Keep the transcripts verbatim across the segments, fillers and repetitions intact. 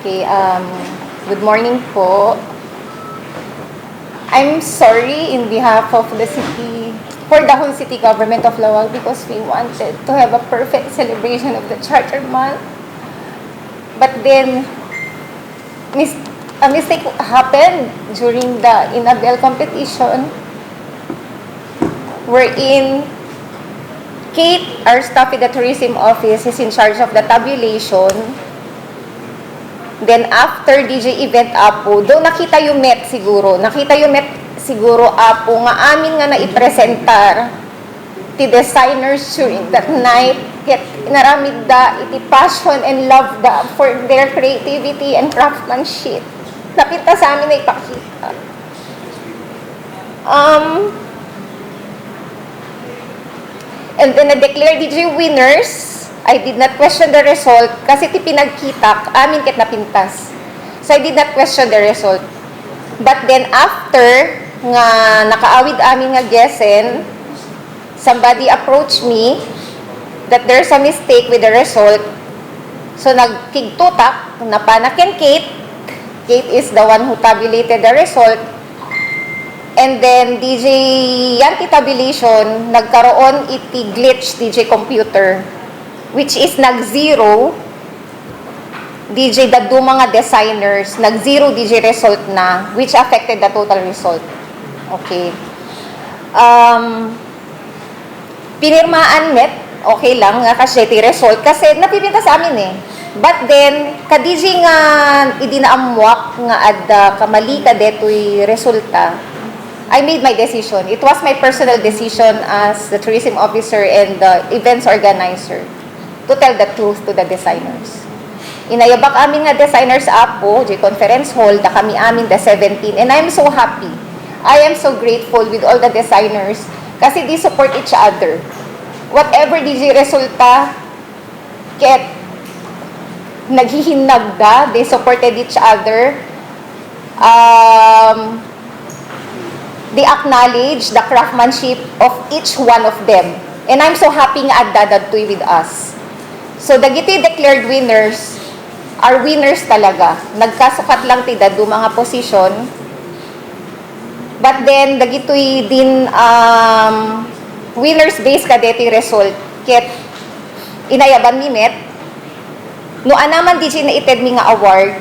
Um, good morning po. I'm sorry in behalf of the city, for the whole city government of Laoag, because we wanted to have a perfect celebration of the Charter Month. But then, mis- a mistake happened during the inaugural competition, wherein Kate, our staff in the tourism office, is in charge of the tabulation. Then after D J event, Apo, though nakitayo met siguro, nakitayo met siguro, Apo, nga amin nga naipresentar ti designers during that night, ket inaramidda iti passion and love da for their creativity and craftsmanship. Napintas amin a ipakita. Um, and then na-declare D J winners. I did not question the result kasi ti pinagkitak, amin ket napintas. So I did not question the result. But then after nga nakaawid amin nga guessen, somebody approached me that there's a mistake with the result. So nagkigtutak, napana ken Kate. Kate is the one who tabulated the result. And then, D J, yan ti tabulation, nagkaroon iti glitch, D J computer, which is nag-zero, D J dadduma nga designers, nag-zero D J result na, which affected the total result. Okay. Um, pinirmaan met, okay lang nga kasdiay ti result kasi napipintas amin eh. But then, ka-D J nga idi naammuak nga adda kamali kadetoy resulta, I made my decision. It was my personal decision as the tourism officer and the events organizer to tell the truth to the designers. Inayabak amin nga designers, Apo, di conference hall, da kami amin, the seventeen, and I'm so happy. I am so grateful with all the designers kasi they support each other. Whatever D J resulta, ket naghihinnagda, they supported each other. Um, they acknowledge the craftsmanship of each one of them. And I'm so happy nga adda dadtoy with us. So, dagiti declared winners are winners talaga. Nagkasukat lang ti dadduma nga position. But then, dagitoy din, um, winners base kadeti result. Ket inayaban mi met, no anaman D J naited mi nga award,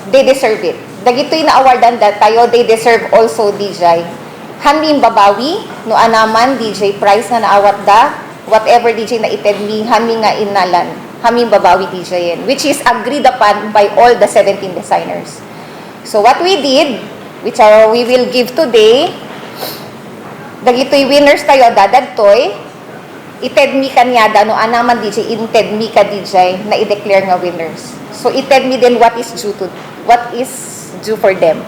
they deserve it. Dagitoy na-awardan datayo, they deserve also D J. Hanmi imbabawi, no anaman D J prize nga naawatda, whatever D J naited mi, hanmi nga innalan. Hanmi imbabawi D J yan, which is agreed upon by all the seventeen designers. So what we did, which are, we will give today, dagitoy winners tayo, dadadtoy, ited mi kaniada no anaman D J, inted mi ka D J na i-declare nga winners. So ited mi din what is due to, what is due for them.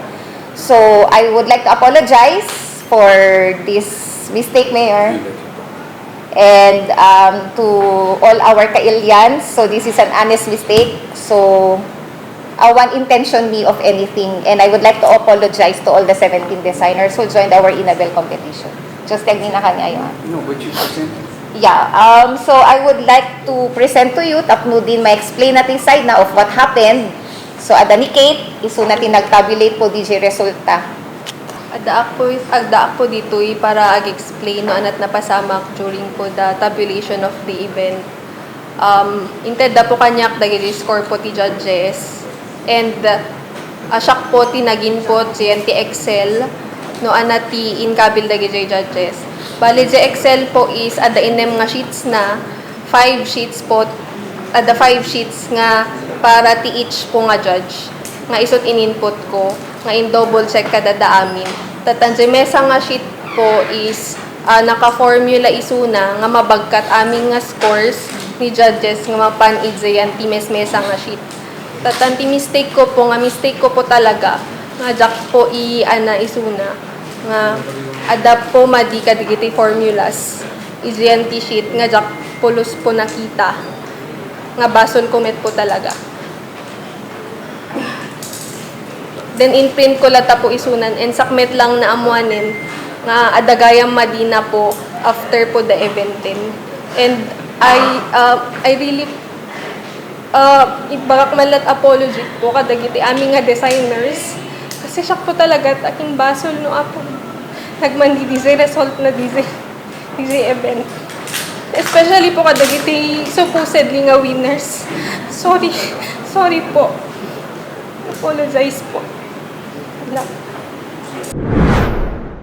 So I would like to apologize for this mistake, Mayor. And, um, to all our Kailians, so this is an honest mistake. So awan intention mi of anything, and I would like to apologize to all the seventeen designers who joined our inaugural competition. Just tell me na kanya yun. No, but you present. Yeah, um, so I would like to present to you, tapno din ma-explain na ti side na of what happened. So, adda ni Kate, isuna ti nag-tabulate po D J resulta. Addaak po, addaak po ditoy para ag-explain no anat napasamak during po the tabulation of the event. Um, intedda po kaniak dagiti score po ti judges. And, ah, siak po ti nag-input diyan ti Excel no anat ti inkabil dagiti judges. Bali, di Excel po is adda innem nga sheets na, five sheets po, adda five sheets nga para ti each po nga judge nga isut in-input ko nga in-double check kadada amin. Tatan di mesa nga sheet po is, ah, naka-formula isuna nga mabagkat amin nga scores ni judges nga mapan idiayan ti mesmesa nga sheet. Tatan ti mistake ko po, nga mistake ko po talaga, nga diak po i-ana isuna, nga adda po madi kadagiti formulas idiayan ti sheet, nga diak pulos po nakita, nga basol ko met po talaga. Then, in-print ko latta po isunan, and sakmet lang na ammuanen nga adda gayam madi na po after po the event din. And I, uh, I really, Ah, ibagak man la't apology po kadagiti amin nga designers. Kasi siak po talaga, akin basol no, Apo. Nagmandi DJ result na DJ, DJ event. Especially po kadagiti supposedly nga winners. Sorry. Sorry po. Apologize po. Wala.